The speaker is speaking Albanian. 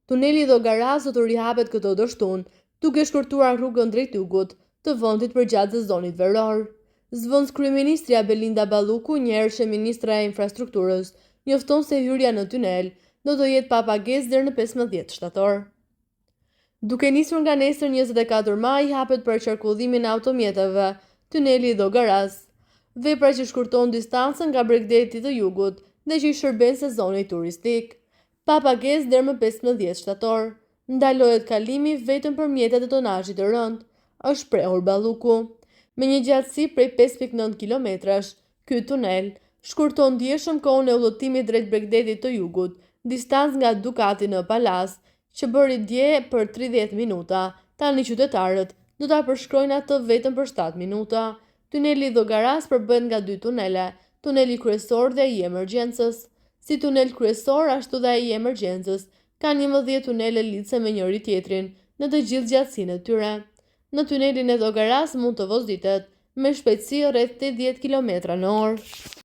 Tuneli i Llogarasë do të rihapet këtë të shtunë, duke shkurtuar rrugën drejt jugut të vendit përgjatë sezonit veror. Zëvendëskryeministrja Belinda Balluku, njëherësh ministre e Infrastrukturës, njofton se hyrja në tunel do të jetë pa pagesë deri në 15 shtator. Duke nisur nga nesër 24 maj hapet për qarkullimin e automjeteve tuneli i Llogarasë. Vepra që shkurton distancën nga bregdeti të jugut dhe që i shërben sezonit turistik. Pa pagesë deri më 15 shtator. Ndalohet kalimi vetëm për mjetet e tonazhit të rëndë, është shprehur Balluku. Me një gjatësi prej 5.9 kilometrash, ky tunel shkurton ndjeshëm kohën e udhëtimit drejt bregdetit të jugut, distancë nga Dukati në Palasë, që bëhej dje për 30 minuta, tani qytetarët do ta përshkojnë atë vetëm për 7 minuta. Tuneli i Llogarasë përbëhet nga dy tunele, tuneli kryesor dhe ai i emergjencës. Si tunel kryesor, ashtu dhe ai i emergjencës, kanë 11 tunele lidhëse me njëri tjetrin në të gjithë gjatësinë e tyre. Në tunelin e Llogarasë mund të vozitet me shpejtësi rreth 80 km në orë.